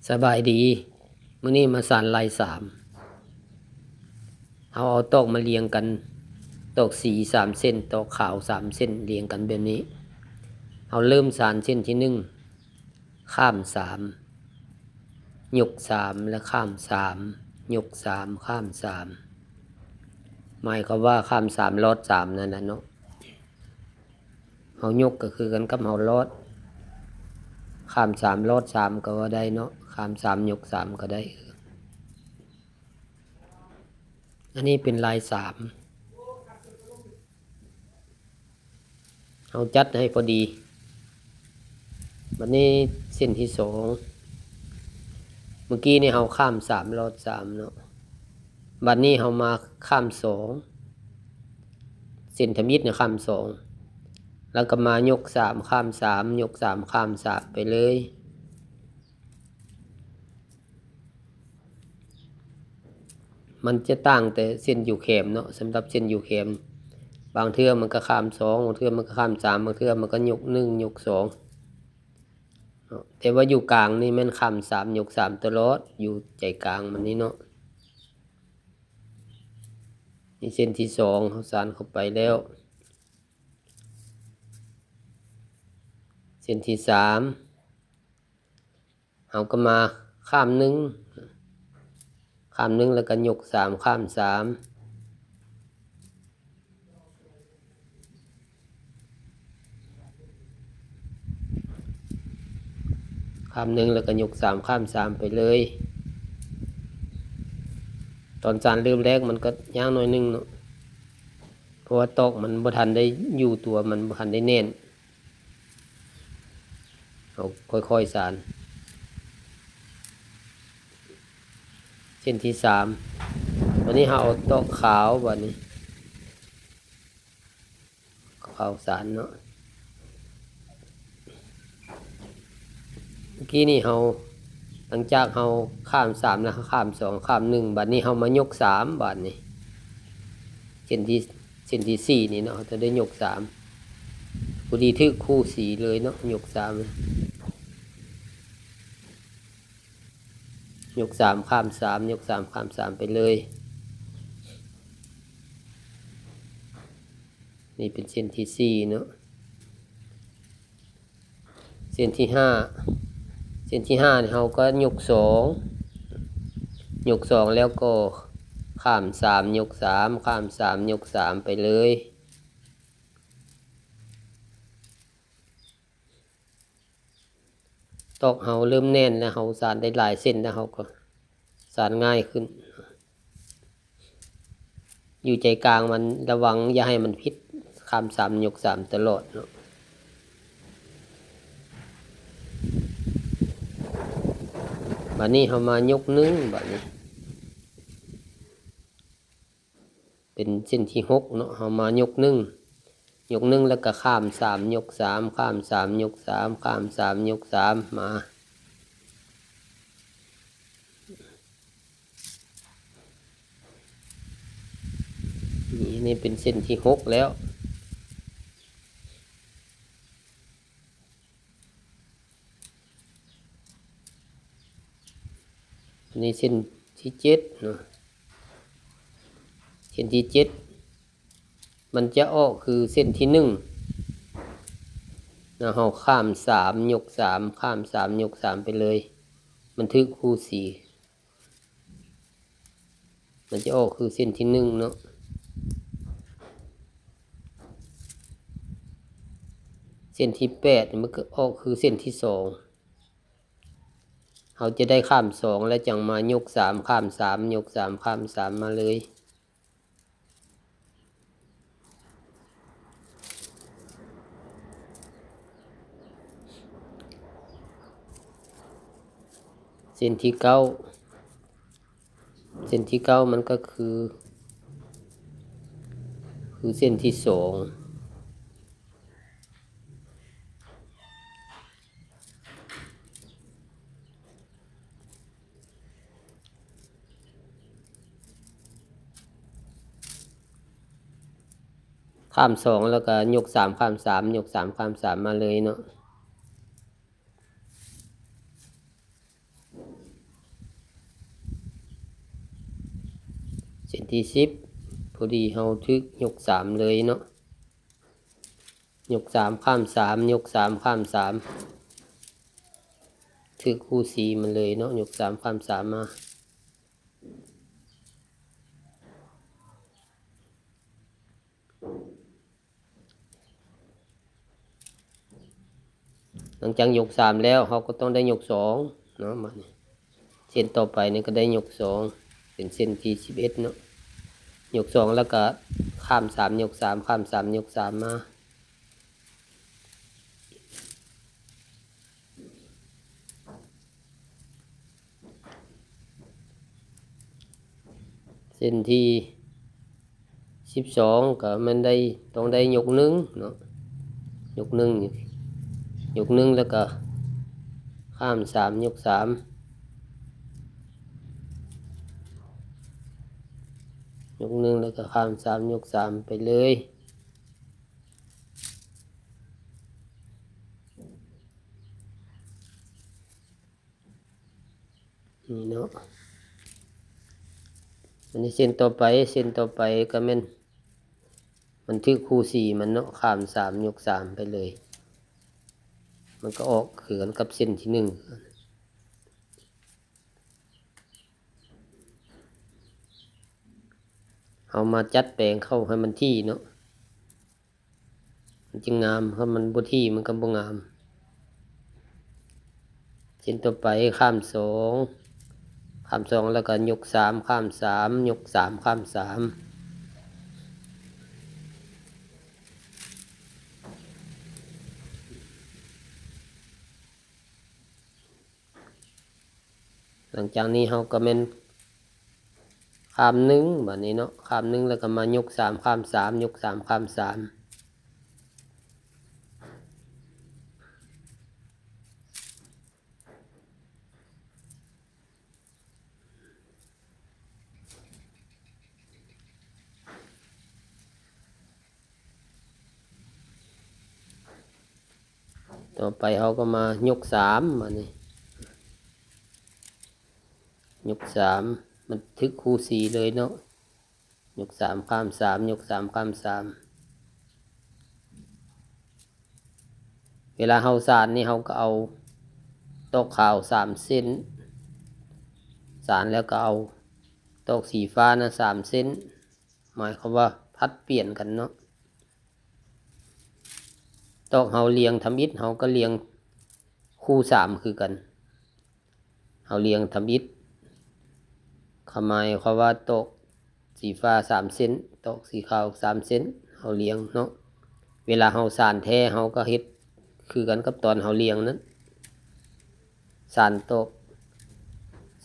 ສະບາຍດີ ມື້ນີ້ມາສານລາຍສາມ ເຮົາເອົາຕອກມາລຽງກັນ ຕອກສີສາມເສັ້ນ ຕອກຂາວສາມເສັ້ນລຽງກັນແບບນີ້ ເຮົາເລີ່ມສານເສັ້ນທີໜຶ່ງ ຂ້າມສາມ ຍົກສາມ ແລະ ຂ້າມສາມ ຍົກສາມ ຂ້າມສາມ ໝາຍຄວາມວ່າຂ້າມສາມລອດສາມນັ້ນແຫຼະເນາະ. ເຮົາຍົກກໍຄືກັນກັບເຮົາລອດ ຂ້າມສາມລອດສາມກໍວ່າໄດ້ເນາະ ຂ້າມສາມຍົກສາມກໍໄດ້. ອັນນີ້ເປັນລາຍສາມ ເຮົາຈັດໃຫ້ພໍດີ. ບັດນີ້ເສັ້ນທີສອງ ເມື່ອກີ້ນີ້ເຮົາຂ້າມສາມລອດສາມເນາະ ບັດນີ້ເຮົາມາຂ້າມສອງ ເສັ້ນທຳອິດນະຂ້າມສອງ ແລ້ວກໍມາຍົກສາມ ຂ້າມສາມ ຍົກສາມ ຂ້າມສາມໄປເລີຍ. ມັນຈະຕ່າງແຕ່ເສັ້ນຢູ່ແຄມເນາະ ສຳລັບເສັ້ນຢູ່ແຄມ ບາງເທື່ອມັນກໍຂ້າມສອງ ບາງເທື່ອມັນກໍຂ້າມສາມ ບາງເທື່ອມັນກໍຍົກໜຶ່ງ ຍົກສອງເນາະ ແຕ່ວ່າຢູ່ກາງນີ້ແມ່ນຂ້າມສາມ ຍົກສາມຕະຫຼອດ ຢູ່ໃຈກາງມັນນີ້ເນາະ. ນີ້ເສັ້ນທີສອງ ເຮົາສານເຂົ້າໄປແລ້ວ ເສັ້ນທີສາມ ເຮົາກໍມາຂ້າມໜຶ່ງ ຂ້າມໜຶ່ງ ແລ້ວກໍຍົກສາມ ຂ້າມສາມ ຂ້າມໜຶ່ງ ແລ້ວກໍຍົກສາມ ຂ້າມສາມໄປເລີຍ. ຕອນສານເລີ່ມແລກມັນກໍຍາກໜ້ອຍໜຶ່ງເນາະ ເພາະວ່າຕອກມັນບໍ່ທັນໄດ້ຢູ່ຕົວ ມັນບໍ່ທັນໄດ້ແໜ້ນ. ເຮົາຄ່ອຍໆສານ ເສັ້ນທີສາມ ບັດນີ້ເຮົາເອົາຕອກຂາວ ບັດນີ້ຂາວສານເນາະ. ເມື່ອກີ້ນີ້ເຮົາ ຫຼັງຈາກເຮົາຂ້າມສາມແລ້ວ ເຮົາຂ້າມສອງ ຂ້າມໜຶ່ງ ບັດນີ້ເຮົາມາຍົກສາມ ບາດນີ້ເສັ້ນທີ ເສັ້ນທີສີ່ນີ້ເນາະ ເຮົາຈະໄດ້ຍົກສາມ ພໍດີຖືກຄູ່ສີເລີຍເນາະ ຍົກສາມ ຍົກສາມ ຂ້າມສາມ ຍົກສາມ ຂ້າມສາມໄປເລີຍ. ນີ້ເປັນເສັ້ນທີສີ່ເນາະ ເສັ້ນທີຫ້າ ເສັ້ນທີຫ້ານີ້ເຮົາກໍຍົກສອງ ຍົກສອງແລ້ວກໍຂ້າມສາມ ຍົກສາມ ຂ້າມສາມ ຍົກສາມໄປເລີຍ. ຕອກເຮົາເລີ່ມແໜ້ນແລ້ວ ເຮົາສານໄດ້ຫຼາຍເສັ້ນແລ້ວ ເຮົາກໍສານງ່າຍຂຶ້ນ. ຢູ່ໃຈກາງມັນ ລະວັງຢ່າໃຫ້ມັນຜິດ ຂ້າມສາມຍົກສາມຕະຫຼອດເນາະ. ບາດນີ້ເຮົາມາຍົກໜຶ່ງ ບາດນີ້ ເປັນເສັ້ນທີຫົກເນາະ ເຮົາມາຍົກໜຶ່ງ ຍົກໜຶ່ງ ແລ້ວກໍຂ້າມສາມຍົກສາມ ຂ້າມສາມຍົກສາມ ຂ້າມສາມຍົກສາມ ມາ ນີ້ ນີ້ເປັນເສັ້ນທີຫົກແລ້ວ. ອັນນີ້ເສັ້ນທີເຈັດເນາະ ເສັ້ນທີເຈັດ ມັນຈະອອກຄືເສັ້ນທີໜຶ່ງນະ ເຮົາຂ້າມສາມຍົກສາມ ຂ້າມສາມຍົກສາມໄປເລີຍ ມັນຖືກຄູ່ສີ. ມັນຈະອອກຄືເສັ້ນທີໜຶ່ງເນາະ ເສັ້ນທີແປດມັນກໍອອກຄືເສັ້ນທີສອງ ເຮົາຈະໄດ້ຂ້າມສອງ ແລ້ວຈັ່ງມາຍົກສາມ ຂ້າມສາມ ຍົກສາມ ຂ້າມສາມມາເລີຍ. ເສັ້ນທີເກົ້າ ເສັ້ນທີເກົ້າມັນກໍຄື ຄືເສັ້ນທີສອງ ຂ້າມສອງ ແລ້ວກໍຍົກສາມ ຂ້າມສາມ ຍົກສາມ ຂ້າມສາມມາເລີຍເນາະ. ເສັ້ນທີສິບ ພໍດີເຮົາຖືກຍົກສາມເລີຍເນາະ, ຍົກສາມຂ້າມສາມ ຍົກສາມຂ້າມສາມ ຖືກຄູ່ສີມັນເລີຍເນາະ, ຍົກສາມຂ້າມສາມມາ. ຫຼັງຈາກຍົກສາມແລ້ວ ເຮົາກໍຕ້ອງໄດ້ຍົກສອງເນາະ, ມານີ້ ເສັ້ນຕໍ່ໄປນີ້ກໍໄດ້ຍົກສອງ ເປັນເສັ້ນທີສິບເອັດເນາະ, ຍົກສອງແລ້ວກໍຂ້າມສາມ ຍົກສາມ ຂ້າມສາມ ຍົກສາມມາ. ເສັ້ນທີສິບສອງ ກໍແມ່ນໄດ້ ຕ້ອງໄດ້ຍົກໜຶ່ງເນາະ, ຍົກໜຶ່ງ ຍົກໜຶ່ງແລ້ວກໍຂ້າມສາມ ຍົກສາມ ຍົກໜຶ່ງແລ້ວກໍຂ້າມສາມ ຍົກສາມໄປເລີຍ. ນີ້ເນາະ, ອັນນີ້ເສັ້ນຕໍ່ໄປ ເສັ້ນຕໍ່ໄປກໍແມ່ນ ມັນຖືກຄູ່ສີມັນເນາະ, ຂ້າມສາມ ຍົກສາມໄປເລີຍ, ມັນກໍອອກຄືກັນກັບເສັ້ນທີໜຶ່ງ. ເຮົາມາຈັດແປງເຂົ້າໃຫ້ມັນຖີ່ເນາະ. ມັນຈຶ່ງງາມ, ຄັນມັນບໍ່ຖີ່ມັນກໍບໍ່ງາມ. ເສັ້ນຕໍ່ໄປ ຂ້າມສອງ ຂ້າມສອງ ແລ້ວກໍຍົກສາມ ຂ້າມສາມ ຍົກສາມ ຂ້າມສາມ. ຫຼັງຈາກນີ້ເຮົາກໍແມ່ນຂ້າມໜຶ່ງ ບາດນີ້ເນາະ, ຂ້າມໜຶ່ງແລ້ວກໍມາຍົກສາມ ຂ້າມສາມ ຍົກສາມ ຂ້າມສາມ. ຕໍ່ໄປເຮົາກໍມາຍົກສາມ ບາດນີ້ ຍົກສາມ ມັນຖືກຄູ່ສີເລີຍເນາະ, ຍົກສາມ ຂ້າມສາມ ຍົກສາມ ຂ້າມສາມ. ເວລາເຮົາສານນີ້ ເຮົາກໍເອົາຕອກຂາວສາມເສັ້ນ, ສານແລ້ວກໍເອົາຕອກສີຟ້ານະສາມເສັ້ນ, ໝາຍຄວາມວ່າຜັດປ່ຽນກັນເນາະ. ຕອກເຮົາລຽງທຳອິດ ເຮົາກໍລຽງຄູ່ສາມຄືກັນ, ເຮົາລຽງທຳອິດ ຄວາມໝາຍຄວາມວ່າຕອກສີຟ້າສາມເສັ້ນ ຕອກສີຂາວສາມເສັ້ນ ເຮົາລຽງເນາະ. ເວລາເຮົາສານແທ້ ເຮົາກໍເຮັດຄືກັນກັບຕອນເຮົາລຽງນັ້ນ, ສານຕອກ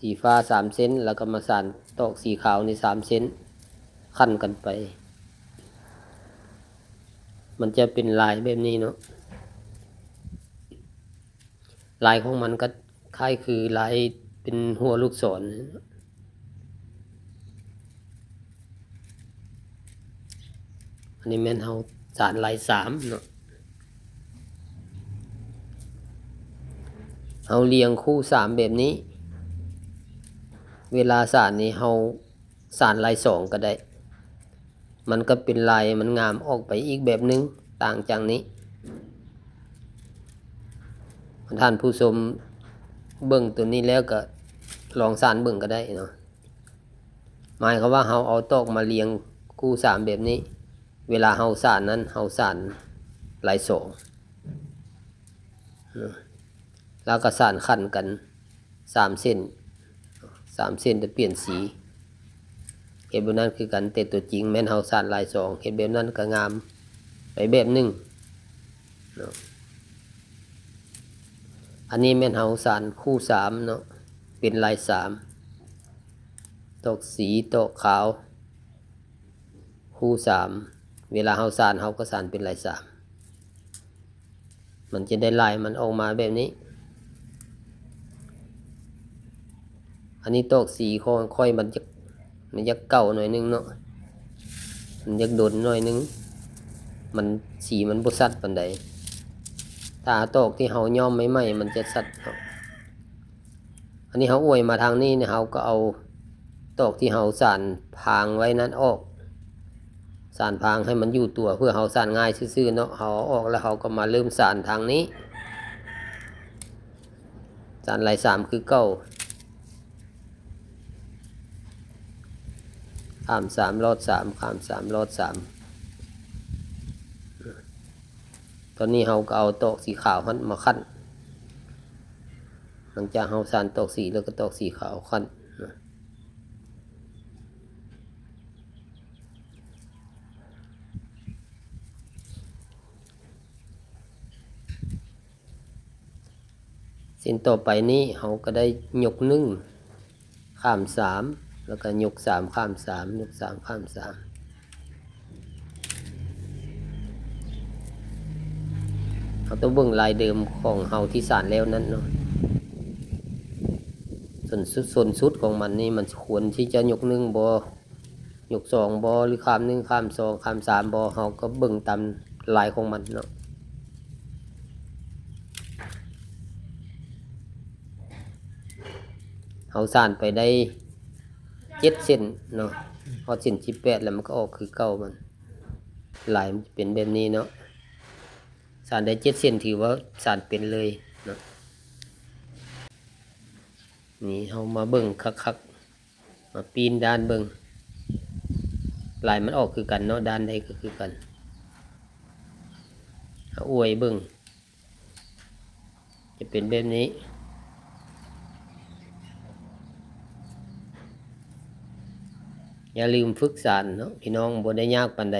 ສີຟ້າສາມເສັ້ນ ແລ້ວກໍມາສານຕອກສີຂາວນີ້ສາມເສັ້ນ ຂັ້ນກັນໄປ ມັນຈະເປັນລາຍແບບນີ້ເນາະ. ລາຍຂອງມັນກໍຄ້າຍຄືລາຍເປັນຫົວລູກສອນ. ອັນນີ້ແມ່ນເຮົາສານລາຍສາມເນາະ, ເຮົາລຽງຄູ່ສາມແບບນີ້. ເວລາສານນີ້ເຮົາສານລາຍສອງກໍໄດ້, ມັນກໍເປັນລາຍ ມັນງາມອອກໄປອີກແບບໜຶ່ງ ຕ່າງຈາກນີ້. ທ່ານຜູ້ຊົມເບິ່ງໂຕນີ້ແລ້ວກໍລອງສານເບິ່ງກໍໄດ້ເນາະ. ໝາຍຄວາມວ່າເຮົາເອົາຕອກມາລຽງຄູ່ສາມແບບນີ້, ເວລາເຮົາສານນັ້ນ ເຮົາສານລາຍສອງ ແລ້ວກໍສານຂັ້ນກັນສາມເສັ້ນ, ສາມເສັ້ນແຕ່ປ່ຽນສີ. ເຮັດແບບນັ້ນຄືກັນ, ແຕ່ຕົວຈິງແມ່ນເຮົາສານລາຍສອງ, ເຮັດແບບນັ້ນກໍງາມໄປແບບໜຶ່ງເນາະ. ອັນນີ້ແມ່ນເຮົາສານຄູ່ສາມເນາະ, ເປັນລາຍສາມ, ຕອກສີ ຕອກຂາວ ຄູ່ສາມ. ເວລາເຮົາສານ ເຮົາກໍສານເປັນລາຍສາມ, ມັນຈະໄດ້ລາຍມັນອອກມາແບບນີ້. ອັນນີ້ຕອກສີຂອງຂ້ອຍມັນຈະ ມັນຢາກເກົ່າໜ້ອຍໜຶ່ງເນາະ, ມັນຢາກດົນໜ້ອຍໜຶ່ງ, ມັນ ສີມັນບໍ່ຊັດປານໃດ. ຖ້າຕອກທີ່ເຮົາຍ້ອມໃໝ່ໆ ມັນຈະຊັດເນາະ. ອັນນີ້ເຮົາອວຍມາທາງນີ້ ເຮົາກໍເອົາ ຕອກທີ່ເຮົາສານພາງໄວ້ນັ້ນອອກ ສານພາງໃຫ້ມັນຢູ່ຕົວ ເພື່ອເຮົາສານງ່າຍຊື່ໆເນາະ. ເຮົາເອົາອອກແລ້ວເຮົາກໍມາເລີ່ມສານທາງນີ້ ສານລາຍສາມຄືເກົ່າ ຂ້າມສາມ ລອດສາມ ຂ້າມສາມ ລອດສາມ. ຕອນນີ້ເຮົາກໍເອົາຕອກສີຂາວຫັ້ນມາຂັ້ນ ຫຼັງຈາກເຮົາສານຕອກສີແລ້ວກໍຕອກສີຂາວຂັ້ນນະ. ເສັ້ນຕໍ່ໄປນີ້ເຮົາກໍໄດ້ຍົກໜຶ່ງ ຂ້າມສາມ ແລ້ວກໍຍົກສາມ ຂ້າມສາມ ຍົກສາມ ຂ້າມສາມ. ເຮົາຕ້ອງເບິ່ງລາຍເດີມຂອງເຮົາທີ່ສານແລ້ວນັ້ນເນາະ. ສົ້ນສຸດ ສົ້ນສຸດຂອງມັນນີ້ ມັນຄວນທີ່ຈະຍົກໜຶ່ງບໍ່? ຍົກສອງບໍ່ ຫຼື ຂ້າມໜຶ່ງ ຂ້າມສອງ ຂ້າມສາມບໍ່ ເຮົາກໍເບິ່ງຕາມລາຍຂອງມັນເນາະ. ເຮົາສານໄປໄດ້ເຈັດເສັ້ນເນາະ ຮອດເສັ້ນທີແປດແລ້ວມັນກໍອອກຄືເກົ່າ ມັນລາຍມັນຈະເປັນແບບນີ້ເນາະ. ສານໄດ້ເຈັດເສັ້ນ ຖືວ່າສານເປັນເລີຍເນາະ. ນີ້ເຮົາມາເບິ່ງຄັກໆ ມາປີ້ນດ້ານເບິ່ງ ລາຍມັນອອກຄືກັນເນາະ ດ້ານໃດກໍຄືກັນ. ເຮົາອວຍເບິ່ງ ຈະເປັນແບບນີ້. ຢ່າລືມຝຶກສານເນາະ ພີ່ນ້ອງ ບໍ່ໄດ້ຍາກປານໃດ.